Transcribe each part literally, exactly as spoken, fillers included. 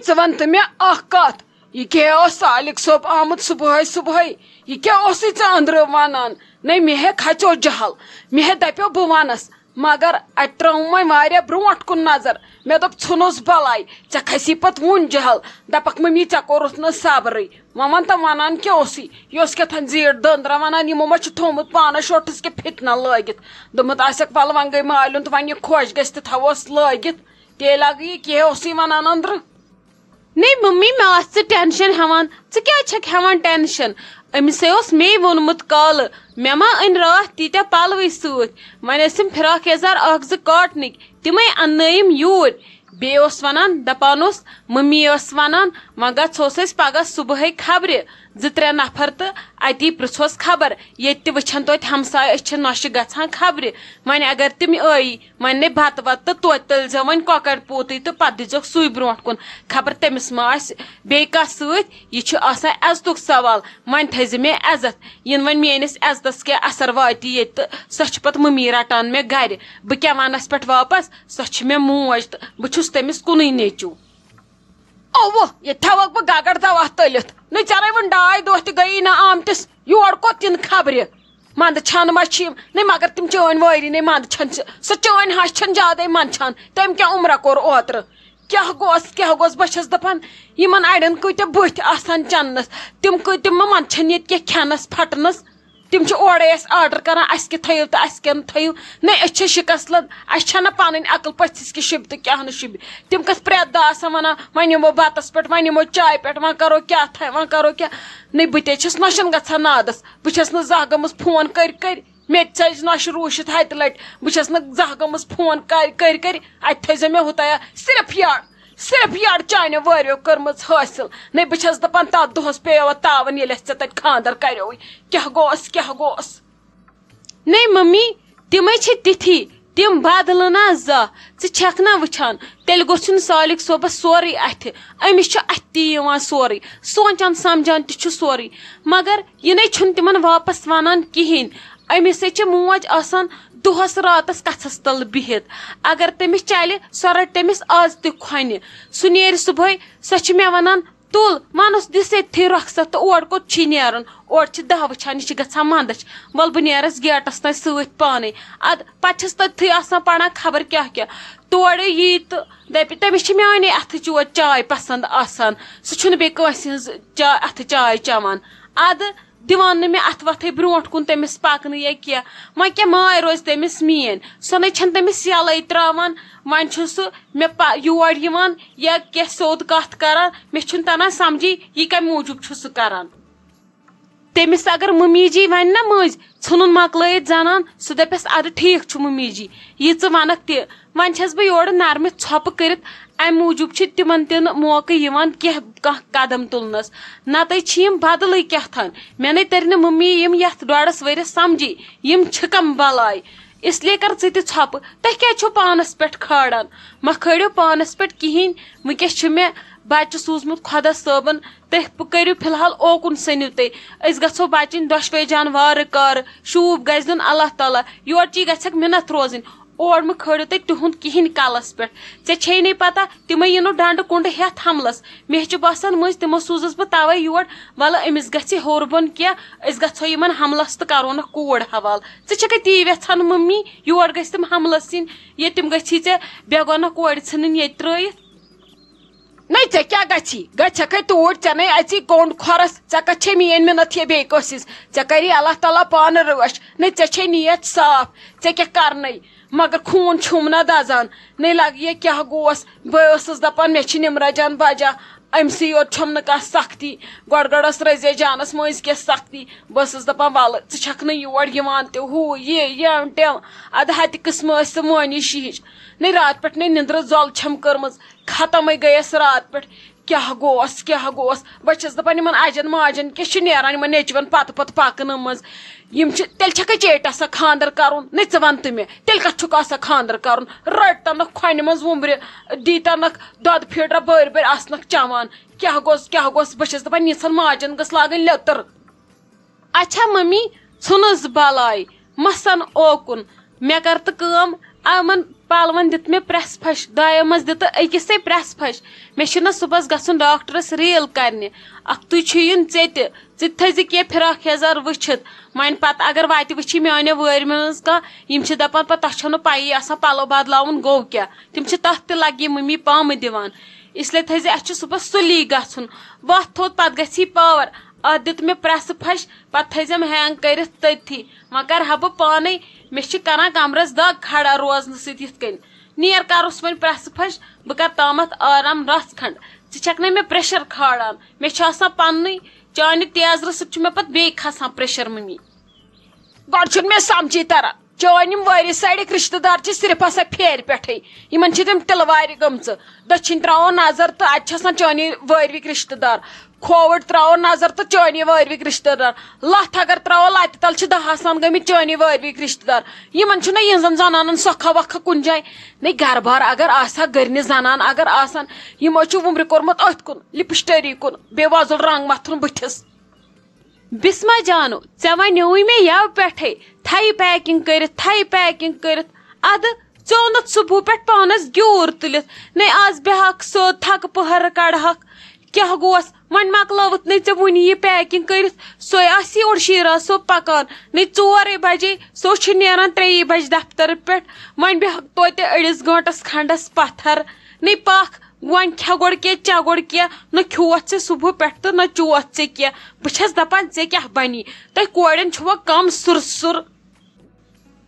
ژٕ وَن تہٕ مےٚ اَکھ کَتھ، یہِ کیٛاہ اوس سالِک صٲب آمُت صُبحٲے صُبحٲے؟ یہِ کیٛاہ اوسُے ژٕ أنٛدرٕ وَنان؟ نَے، مےٚ ہے کھژیو جہل، مےٚ ہے دَپیو بہٕ وَنَس، مگر اَتہِ ترٛٲوٕم وۄنۍ واریاہ برٛونٛٹھ کُن نظر۔ مےٚ دوٚپ، ژھٕنُس بَلاے، ژےٚ کھسی پَتہٕ وُنۍ جہل، دَپَکھ، مٔمی، ژےٚ کوٚرُتھ نہٕ صبرٕے۔ وۄنۍ وَن تہٕ وَنان کیٛاہ اوسُے؟ یہِ اوس کیٛاہ تام زیٖٹھ دٔنٛدرا وَنان، یِمو ما چھُ تھوٚومُت پانَس شوٹھَس کیٛاہ فِتنہ لٲگِتھ؟ دوٚپمُت آسٮ۪کھ، وَلہٕ وۄنۍ گٔے مالیُن تہٕ وۄنۍ یہِ خۄش گژھِ تہِ تھاووس لٲگِتھ۔ تیٚلہِ اگہٕ یہِ کیٛاہ اوسُے وَنان أنٛدرٕ؟ نے مٔمی، مےٚ آس ژٕ ٹینشن ہٮ۪وان۔ ژٕ کیٛازِ چھکھ ہٮ۪وان ٹینشن؟ أمِسے اوس مے ووٚنمُت کالہٕ، مےٚ ما أنۍ راتھ تیٖتیٛاہ پلوٕے سۭتۍ؟ وۄنۍ ٲسِم فراک یزار اکھ زٕ کاٹنٕکۍ، تِمے اننٲیِم یوٗرۍ۔ بیٚیہِ اوس ونان، دپان اوس، مٔمی ٲس ونان، وۄنۍ گژھوس أسۍ پگاہ صبحٲے خبرِ زٕ ترٛےٚ نفر تہٕ اتی پرژھوس خبر، ییٚتہِ تہِ وٕچھن توتہِ ہمساے، أسۍ چھِ نۄشہِ گژھان خبرِ۔ وۄنۍ اگر تِم ٲیی، وۄنۍ نے بتہٕ وتہٕ تہٕ توتہِ تٔلۍ زیو وۄنۍ کۄکر پوٗتٕے تہٕ پتہٕ دیٖزیوکھ سُے برونٛٹھ کُن۔ خبر تٔمِس ما آسہِ بیٚیہِ کانٛہہ سۭتۍ؟ یہِ چھُ آسان عزتُک سوال۔ وۄنۍ تھٲیزِ مےٚ عزت، یِنہٕ وۄنۍ میٲنِس عزتس کیٛاہ اثر واتہِ ییٚتہِ تہٕ سۄ چھِ پتہٕ مٔمی رٹان مےٚ گرِ۔ بہٕ کیٛاہ ونس پٮ۪ٹھ واپس؟ سۄ چھِ مےٚ موج تہٕ بہٕ چھُس تٔمِس کُنُے نیٚچوٗ۔ اوہ، ییٚتہِ تھاوکھ بہٕ گگر دوا تٔلِتھ۔ نٔے، ژےٚ رٲوٕن ڈاے دۄہ تہِ گٔیی نہٕ آمتِس۔ یور کوٚت یِن خبرِ؟ منٛدٕ چھان ما چھِ یِم؟ نٔے، مگر تِم چٲنۍ وٲری نٔے منٛدٕ چھان چھِ۔ سۄ چٲنۍ ہش چھَنہٕ زیادَے منٛدٕ چھان۔ تٔمۍ کیٛاہ عمرہ کوٚر اوترٕ؟ کیٛاہ گوٚس، کیٛاہ گوٚس؟ بہٕ چھَس دَپان، یِمَن اَڑٮ۪ن کۭتیٛاہ بٕتھۍ آسان چَننَس، تِم کۭتۍ، تِم ما منٛدٕ چھَنہٕ ییٚتہِ کینٛہہ کھٮ۪نَس پھَٹنَس۔ تِم چھِ اورَے اَسہِ آرڈر کَران، اَسہِ کیٛاہ تھٲیِو تہٕ اَسہِ کیٛاہ نہٕ تھٲیِو۔ نٔے، أسۍ چھِ شِکَس لد، اَسہِ چھَنہٕ پَنٕنۍ عقل پٔژھِس کہِ شِبہِ تہٕ کیٛاہ نہٕ شِبہِ۔ تِم کَتھ پرٛٮ۪تھ دۄہ آسان وَنان، وۄنۍ یِمو بَتَس پٮ۪ٹھ، وۄنۍ یِمو چایہِ پٮ۪ٹھ، وۄنۍ کَرو کیٛاہ تھاے، وۄنۍ کَرو کیٛاہ۔ نٔے، بہٕ تے چھَس نۄشَن گژھان نادَس۔ بہٕ چھَس نہٕ زانٛہہ گٔمٕژ فون کٔرۍ کٔرۍ۔ مےٚ تہِ ژَجہِ نۄشہِ روٗشِتھ ہَتہِ لَٹہِ۔ بہٕ چھَس نہٕ زانٛہہ گٔمٕژ فون کَرِ، کٔرۍ کٔرۍ۔ اَتہِ تھٲیزیو مےٚ ہُتایہ صرف یاد، صرف یاد چانیو وٲریو کٔرمٕژ حٲصِل۔ نَے، بہٕ چھَس دَپان، تَتھ دۄہَس پیٚیو اَتھ تاوَن، ییٚلہِ اَسہِ ژےٚ تَتہِ خانٛدَر کَریووُے۔ کیٛاہ گوٚوس، کیٛاہ گوٚوس؟ نَے مٔمی، تِمَے چھِ تِتھی، تِم بدلہٕ نہ زانٛہہ۔ ژٕ چھَکھ نہ وٕچھان، تیٚلہِ گوٚژھُن سالِک صٲبَس سورُے اَتھِ۔ أمِس چھُ اَتھِ تہِ یِوان سورُے، سونٛچان سَمجھان تہِ چھُ سورُے۔ مگر یہِ نَے چھُنہٕ تِمَن واپَس وَنان کِہیٖنۍ۔ أمِس ہے چھِ موج آسان دۄہَس راتَس کَتھَس تَل بِہِتھ۔ اگر تٔمِس چَلہِ، سۄ رَٹہِ تٔمِس آز تہِ کھۄنہِ۔ سُہ نیرِ صُبحٲے، سۄ چھِ مےٚ وَنان، "تُل، وَنُس دِس ییٚتھی رۄخصت تہٕ اورٕ کوٚت چھی نیرُن؟ اورٕ چھِ دَہ وٕچھان، یہِ چھِ گژھان منٛدَچھ۔ وَلہٕ بہٕ نیرَس گیٹَس تام سۭتۍ پانَے۔" اَدٕ پَتہٕ چھَس تٔتھی آسان پَران خبر کیٛاہ کیٛاہ۔ تورٕ یی تہٕ دَپہِ، "تٔمِس چھِ میٛانے اَتھٕ چوٹ چاے پَسنٛد آسان، سُہ چھُنہٕ بیٚیہِ کٲنٛسہِ ہِنٛز چا-، اَتھٕ چاے چٮ۪وان۔" اَدٕ دِوان نہٕ مےٚ اَتھٕ وَتھٕے برونٛٹھ کُن تٔمِس پَکنہٕ یا کینٛہہ۔ وۄنۍ کیٛاہ ماے روزِ تٔمِس میٛٲنۍ؟ سۄ نَے چھَنہٕ تٔمِس یَلَے ترٛاوان۔ وۄنۍ چھُ سُہ مےٚ پَ-، یور یِوان یا کینٛہہ سیوٚد کَتھ کَران۔ مےٚ چھُنہٕ تَران سَمجھٕے، یہِ کَمہِ موٗجوٗب چھُ سُہ کَران۔ تٔمِس اگر مٔمی جی وَنہِ نہ مٔنٛزۍ، ژھٕنُن مۄکلٲیِتھ زَنان، سُہ دَپٮ۪س، "اَدٕ ٹھیٖک چھُ مٔمی جی، یہِ ژٕ وَنَکھ تہِ۔" وۄنۍ چھَس بہٕ یورٕ نرمہِ ژھۄپہٕ کٔرِتھ، اَمہِ موٗجوٗب چھِ تِمَن تہِ نہٕ موقعہٕ یِوان کینٛہہ کانٛہہ قدم تُلنَس۔ نَتہٕ چھِ یِم بدلٕے کیٛاہ تھان۔ مےٚ نے تٔرۍ نہٕ مٔمی یِم یَتھ ڈۄڈَس ؤرِیَس سَمجھی، یِم چھِ کَم بَلاے۔ اس لیے کر ژٕ تہِ ژھۄپہٕ، تُہۍ کیٛازِ چھِو پانَس پٮ۪ٹھ کھالان؟ مہ کھٲلِو پانَس پٮ۪ٹھ کِہیٖنۍ۔ وٕنکیٚس چھُ مےٚ بَچہٕ سوٗزمُت خۄدا صٲبَن، تُہۍ کٔرِو فی الحال اوکُن سٔنِو تُہۍ۔ أسۍ گژھو بَچٕنۍ دۄشوَے جان وارٕ کارٕ، شوٗب گژھِ دیُن اللہ تعالیٰ۔ یورٕ چی گژھٮ۪کھ مِنت روزٕنۍ، اورٕ مہٕ کھٲلِو تُہۍ تِہُنٛد کِہیٖنۍ کَلَس پٮ۪ٹھ۔ ژےٚ چھے نَے پَتہ، تِمَے یِنو ڈَنٛڈٕ کُنٛڈٕ ہٮ۪تھ حملَس۔ مےٚ چھِ باسان مٔنٛزۍ تِمو سوٗزٕس بہٕ تَوَے یور، وَلہٕ أمِس گژھِ ہیوٚر بۄن کینٛہہ، أسۍ گژھو یِمَن حملَس تہٕ کَرونَکھ کوٗر حوالہٕ۔ ژٕ چھَکھے تی یَژھان مٔمی، یور گٔژھۍ تِم حملَس یِنۍ، ییٚتہِ تِم گٔژھی ژےٚ بے گۄناہ کورِ ژھٕنٕنۍ ییٚتہِ ترٛٲیِتھ؟ نَے، ژےٚ کیٛاہ گژھی؟ گژھکھے توٗرۍ، ژےٚ نَے اَژی کوٚنٛڈ کھۄرَس، ژےٚ کَتھ چھے میٛٲنۍ مِنت ہے بیٚیہِ کٲنٛسہِ ہِنٛز؟ ژےٚ کَری اللہ تعالیٰ پانہٕ رٲچھ۔ نَے، ژےٚ چھے نیت صاف، ژےٚ کیٛاہ کَرنَے؟ مگر خوٗن چھُم نہ دَزان۔ نَے لَگہِ یہِ کیٛاہ گوس؟ بہٕ ٲسٕس دَپان، مےٚ چھِ نِمرا جان بَجا، أمۍ سٕے یوت چھَم نہٕ کانٛہہ سختی۔ گۄڈٕ گۄڈٕ ٲس رٔزیا جانَس مٔنٛزۍ کینٛہہ سختی۔ بہٕ ٲسٕس دَپان، وَلہٕ، ژٕ چھَکھ نہٕ یور یِوان تہِ، ہُہ، یہِ، یِم، تِم۔ اَدٕ ہَتہِ قٕسمہٕ ٲسۍ ژٕ مٲنی شِہِج۔ نَے راتہٕ پٮ۪ٹھ نَے نِندرٕ زۄل چھَم کٔرمٕژ۔ ختمٕے گٔیَس راتہٕ پٮ۪ٹھ۔ کیٛاہ گوس، کیٛاہ گوس؟ بہٕ چھَس دَپان، یِمَن اَجَن ماجَن کیٛاہ چھِ نیران یِمَن نیٚچوٮ۪ن پَتہٕ پَتہٕ پَکنہٕ منٛز؟ یِم چھِ، تیٚلہِ چھَکھے چیٹہِ آسان خانٛدَر کَرُن؟ نَے، ژٕ وَن تہٕ مےٚ، تیٚلہِ کَتھ چھُکھ آسان خانٛدَر کَرُن؟ رٔٹۍ تَنَکھ کھۄنہِ منٛز وُمبرِ، دی تَنَکھ دۄدٕ پھیٖڈرا بٔرۍ بٔرۍ آسنَکھ چٮ۪وان۔ کیٛاہ گوٚژھ، کیٛاہ گوٚژھ؟ بہٕ چھَس دَپان، یِژھَن ماجَن گٔژھ لاگٕنۍ لیٚتٕر۔ اچھا ممی، ژھٕنُس بلاے، مَسَن اوکُن۔ مےٚ کٔر تہٕ کٲم، یِمن پلون دیُت مےٚ پرٛٮ۪س پھش، دۄیو منٛز دِتہٕ أکِسٕے پرٛٮ۪س پھش۔ مےٚ چھُنہٕ صُبحس گژھُن ڈاکٹرس ریل کرنہِ۔ اکھتُے چھُ یُن ژےٚ تہِ، ژٕ تہِ تھٲیزِ کینٛہہ فراک یزار وٕچھِتھ۔ وۄنۍ پتہٕ اگر وتہِ وٕچھی میانیو وٲرۍ منٛز کانٛہہ، یِم چھِ دپان پتہٕ تۄہہِ چھو نہٕ پَیی آسان پلو بدلاوُن گوٚو کیٛاہ۔ تِم چھِ تتھ تہِ لگہِ مٔمی پامہٕ دِوان۔ اس لیے تھٲیزِ، اسہِ چھُ صُبحس سُلی گژھُن۔ وتھ تھوٚد پتہٕ گژھی پاور۔ اتھ دیُت مےٚ پرٛٮ۪سہٕ پھش، پتہٕ تھٲیزٮ۪م ہینگ کٔرِتھ تٔتھی۔ وۄنۍ کرٕ ہا بہٕ پانے، مےٚ چھِ کران کمرس دگ کھڑا روزنہٕ سۭتۍ یِتھ کٔنۍ۔ نیر کرُس وۄنۍ پرٛٮ۪سہٕ پھش، بہٕ کرٕ تامتھ آرام رژھ کھنڈ۔ ژٕ چھکھ نہ مےٚ پریشر کھالان، مےٚ چھِ آسان پننُے چانہِ تیزرٕ سۭتۍ چھُ مےٚ پتہٕ بیٚیہِ کھسان پریشر مٔمی۔ گۄڈٕ چھُنہٕ مےٚ سمجھے تران، چٲنۍ یِم وٲرۍ سایڈٕکۍ رشتہٕ دار چھِ صرف آسان پھیرِ پٮ۪ٹھٕے۔ یِمن چھِ تِم تِلہٕ وارِ گٔمژٕ۔ دٔچھِنۍ ترٛاوو نظر تہٕ اَتہِ چھِ آسان چٲنی وٲروِکۍ رشتہٕ دار۔ کھووُر ترٛاوو نظر تہٕ چٲنی وٲروِکۍ رشتہٕ دار۔ لَتھ اگر ترٛاوو، لَتہِ تَل چھِ دَہ آسان گٔمٕتۍ چٲنی وٲروِکۍ رشتہٕ دار۔ یِمن چھُنہ یِہنٛزن زنانن سۄکھا وۄکھا کُنہِ جایہِ۔ نے گرٕ بار اگر آسہِ ہا، گٔرنہِ زنان اگر آسن، یِمو چھُ وُمرِ کوٚرمُت أتھۍ کُن، لپسٹری کُن، بیٚیہِ وۄزُل رنگ مَتھُن بٕتھِس۔ بسمہ جانو، ژےٚ ونیووُے مےٚ یَوٕ پٮ۪ٹھَے، تھایہِ packing کٔرِتھ، تھایہِ packing کٔرِتھ۔ اَدٕ ژٕ اوٚنُتھ صُبحُ پٮ۪ٹھ پانَس گیوٗر تُلِتھ۔ نے آز بیٚہکھ سیوٚد، تھکہٕ پٔہرٕ کڑہکھ۔ کیٛاہ گوس؟ وۄنۍ مۄکلٲوٕتھ نے ژےٚ وُنہِ یہِ packing کٔرِتھ؟ سۄے آسی اورٕ شیٖرا صٲب پکان۔ نے ژورے بجے، سُہ چھُ نیران ترٛیٚیہِ بجہِ دفترٕ پٮ۪ٹھ۔ وۄنۍ بیٚہکھ توتہِ أڑِس گٲنٹس کھنڈس پتھر۔ نے پکھ، وۄنۍ کھےٚ گۄڈٕ کینٛہہ، چےٚ گۄڈٕ کینٛہہ، نہ کھیوتھ ژےٚ صُبحُ پٮ۪ٹھ تہٕ نہ چوتھ ژےٚ کینٛہہ۔ بہٕ چھَس دَپان، ژےٚ کیٛاہ بَنی؟ تۄہہِ کورٮ۪ن چھُوا کم سُر سُر؟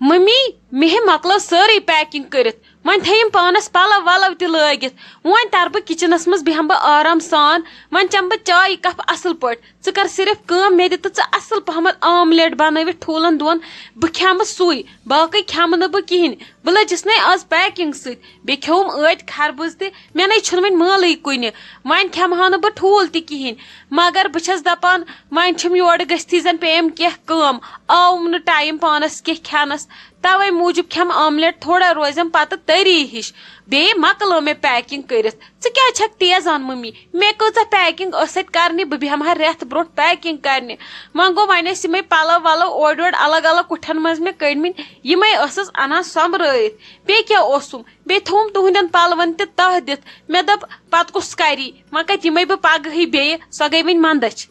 مٔمی، مےٚ ہے مۄکلٲو سٲرٕے packing کٔرِتھ، وۄنۍ تھٲیِم پانَس پَلو وَلو تہِ لٲگِتھ۔ وۄنۍ تَرٕ بہٕ kitchenس منٛز، بیٚہمہٕ بہٕ آرام سان، وۄنۍ چَمہٕ بہٕ چایہِ cup اَصٕل پٲٹھۍ۔ ژٕ کر صرف کٲم، مےٚ دِ تہٕ ژٕ اَصٕل پَہمَتھ omelette بَنٲوِتھ ٹھوٗلَن دۄن، بہٕ کھٮ۪مہٕ سُے، باقٕے کھٮ۪مہٕ نہٕ بہٕ کِہیٖنۍ۔ بہٕ لٔجِس نے آز packing سۭتۍ، بیٚیہِ کھیوٚوُم ٲدۍ خربٕز تہِ، مےٚ نے چھُنہٕ وۄنۍ مٲلٕے کُنہِ۔ وۄنۍ کھٮ۪مہٕ ہا نہٕ بہٕ ٹھوٗل تہِ کِہیٖنۍ۔ مگر بہٕ چھَس دَپان، وۄنۍ چھُم یورٕ گٔژھتھٕے زَن پیٚیَم کینٛہہ کٲم، آوُم نہٕ time پانَس کینٛہہ کھٮ۪نَس، تَوَے موٗجوٗب کھٮ۪مہٕ omelette، تھوڑا روزٮ۪م پَتہٕ تٔری ہِش۔ بیٚیہِ مۄکلٲو مےٚ packing کٔرِتھ۔ ژٕ کیٛازِ چھَکھ تیزان مٔمی؟ مےٚ کۭژاہ packing ٲس اَتہِ کَرنہِ، بہٕ بیٚہمہٕ ہا رٮ۪تھ برونٛٹھ packing کَرنہِ۔ وۄنۍ گوٚو، وۄنۍ ٲسۍ یِمَے پَلَو وَلَو اورٕ یورٕ الگ الگ کُٹھٮ۪ن منٛز مےٚ کٔڑمٕتۍ، یِمَے ٲسٕس اَنان سۄمبرٲیِتھ۔ بیٚیہِ کیٛاہ اوسُم؟ بیٚیہِ تھوٚوُم تُہٕنٛدٮ۪ن پَلوَن تہِ تَہہ دِتھ۔ مےٚ دوٚپ، پَتہٕ کُس کَری؟ وۄنۍ کَتہِ یِمَے بہٕ پَگہٕے بیٚیہِ؟ سۄ گٔے وٕنۍ مَندَچھ۔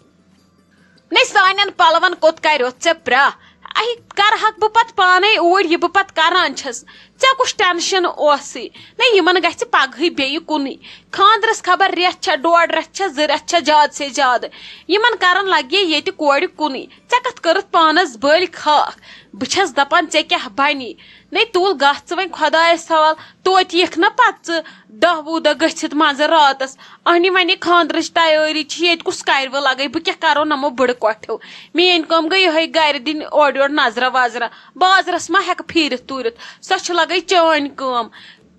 نے سانٮ۪ن پَلوَن کوٚت کَریوتھ ژےٚ پرٛاہ؟ اَہہِ کَرٕ ہَکھ بہٕ پَتہٕ پانَے اوٗرۍ، یہِ بہٕ پَتہٕ کَران چھَس۔ ژےٚ کُس tension اوسُے؟ نے یِمَن گژھِ پَگہٕے بیٚیہِ کُنُے۔ خانٛدرَس خبر رٮ۪تھ چھا، ڈۄڈ رٮ۪تھ چھا، زٕ رٮ۪تھ چھا، زیادٕ سے زیادٕ۔ یِمَن کَرَن لَگہِ ییٚتہِ کورِ کُنُے۔ ژےٚ کَتھ کٔرٕتھ پانَس بٔلۍ خاکھ؟ بہٕ چھَس دَپان، ژےٚ کیٛاہ بَنی؟ نے تُل گژھ ژٕ وۄنۍ خۄدایَس حوال، توتہِ یِکھ نہ پَتہٕ ژٕ دَہ وُہ دۄہ گٔژھِتھ منٛزٕ راتَس۔ اَہنہِ وَنے خانٛدرٕچ تیٲری چھِ ییٚتہِ، کُس کَرِ وۄنۍ لَگَے؟ بہٕ کیٛاہ کَرو نَمو بٕڑٕ کۄٹھیو؟ میٛٲنۍ کٲم گٔے یِہوٚے گَرِ دِنۍ اورٕ یورٕ نظرہ وظرہ۔ بازرَس ما ہٮ۪کہٕ پھیٖرِتھ توٗرِتھ؟ سۄ چھِ لَگَے چٲنۍ کٲم۔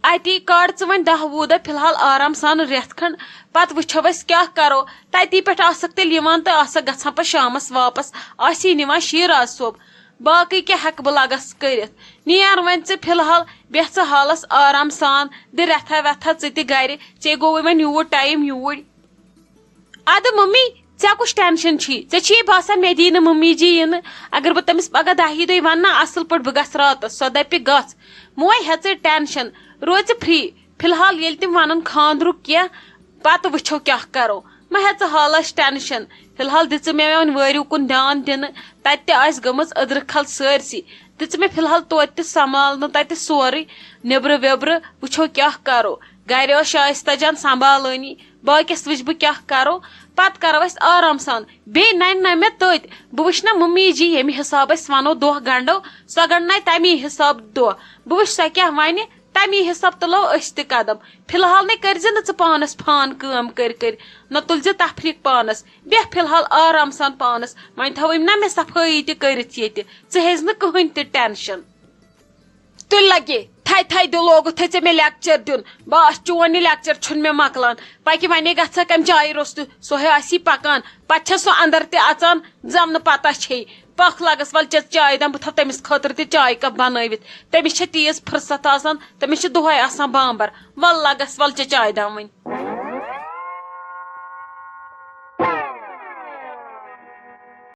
اَتی کَڑ ژٕ وۄنۍ دَہ وُہ دۄہ فی الحال آرام سان، رٮ۪تھ کھنٛڈ، پَتہٕ وٕچھو أسۍ کیٛاہ کَرو۔ تَتی پٮ۪ٹھ آسَکھ تیٚلہِ یِوان تہٕ آسَکھ گژھان پَتہٕ شامَس واپَس، آسی نِوان شیٖراز صٲب۔ باقٕے کیٛاہ ہٮ۪کہٕ بہٕ لَگَس کٔرِتھ؟ نیر وۄنۍ ژٕ فی الحال، بیٚہہ ژٕ حالَس آرام سان، دِ رٮ۪تھا وٮ۪تھا ژٕ تہِ گَرِ، ژےٚ گوٚوُے وۄنۍ یوٗت time یوٗرۍ۔ اَدٕ مٔمی، ژےٚ کُس tension چھی؟ ژےٚ چھی باسان مےٚ دی نہٕ مٔمی جی یِنہٕ؟ اگر بہٕ تٔمِس پگاہ دَہی دۄہہِ وَنہٕ نا اَصٕل پٲٹھۍ، بہٕ گژھٕ راتَس، سۄ دَپہِ گژھ۔ موے ہیٚژٕے tension، روزِ free۔ فی الحال ییٚلہِ تِم وَنَن خانٛدرُک کینٛہہ، پَتہٕ وٕچھو کیٛاہ کَرو۔ مہ ہیٚژٕ حالَس tension۔ فی الحال دِ ژٕ مےٚ وۄنۍ وٲرِو کُن دیان دِنہٕ، تَتہِ تہِ آسہِ گٔمٕژ أدرٕ کھل سٲرسٕے۔ دِ ژٕ مےٚ فی الحال توتہِ تہِ سنبھالنہٕ تَتہِ سورُے، نیٚبرٕ ویٚبرٕ، وٕچھو کیٛاہ کَرو۔ گَرِ ٲس شایستہ جان سنبھالٲنی، باقیَس وٕچھ بہٕ کیٛاہ کَرو، پَتہٕ کَرو أسۍ آرام سان۔ بیٚیہِ نَنہِ نہ مےٚ تٔتۍ، بہٕ وٕچھِ نہ مٔمی جی ییٚمہِ حِساب أسۍ وَنو دۄہ گنٛڈو، سۄ گنٛڈنایہِ تَمی حِساب دۄہ۔ بہٕ وٕچھِ سۄ کیٛاہ وَنہِ، تَمی حِساب تُلو أسۍ تہِ قدم۔ فی الحال نے کٔرۍ زِ نہٕ ژٕ پانَس فان کٲم کٔرۍ کٔرۍ، نہ تُلۍ زِ تفریٖق پانَس، بیٚہہ فی الحال آرام سان پانَس۔ وۄنۍ تھاوو یِم نہ مےٚ صفٲیی تہِ کٔرِتھ ییٚتہِ، ژٕ ہیٚزِ نہٕ کٕہٕنۍ تہِ tension۔ تُلۍ لگے، تھے تھے دِ لوگُتھ ژےٚ مےٚ lecture دیُن۔ بس چون یہِ lecture چھُنہٕ مےٚ مۄکلان۔ پکہِ ونے گژھکھ امہِ چایہِ روٚستُے، سۄ ہے آسی پکان۔ پتہٕ چھےٚ سۄ اندر تہِ اژان، زم نہٕ پتہ چھے۔ پکھ لگس، ول ژےٚ چایہِ دم، بہٕ تھاو تٔمِس خٲطرٕ تہِ چایہِ cup بنٲوِتھ۔ تٔمِس چھےٚ تیز فرصت آسان، تٔمِس چھِ دۄہے آسان بامبر۔ ول لگس، ول ژےٚ چایہِ دم وۄنۍ۔